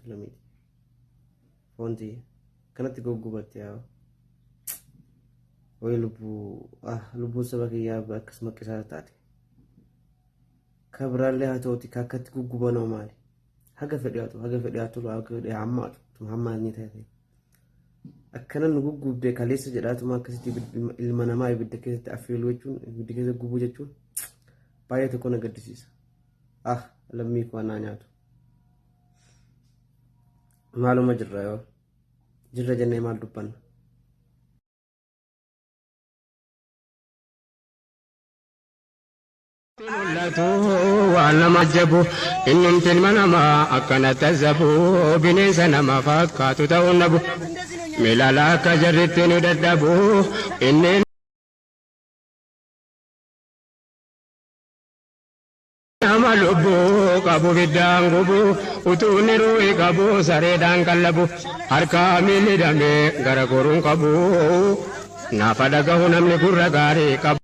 nyaatu lammiiti. Foon tiyya. Kanatti guggubatte yaa. Wayi lubbuu ah lubbuun saba kiyyaa akkasuma qisaasa taate. Ka biraallee haa ta'uti ka akkatti guggubanoo maali? Haga fedhe haa ta'u, haga fedhe haa tolu, haga fedhe haa hammaatu. Tuma hammaa inni ta'e. Akkana nu guggubde kaleessa jedhaatuma akkasitti ilma namaa ibidda keessatti affeeluu jechuun ibidda keessa gubuu jechuun baay'ee tokko na gaddisiisa. Ah lammii koo anaa nyaatu. Maaluma jirra yoo jirra jennee maal dubbanna? Mul'atu waan nama ajabu innumti ilma namaa akkana tazzabu bineensa nama fakkaatu ta'uun dhabu milaala akka jarritti nu dadhabu inni nama lubbuu qabu biddaan gubu utuu inni ruuhi qabu sareedhaan qallabu harkaa miilli damee gara goruun qabu naafa dhagahu namni gurra gaarii qabu.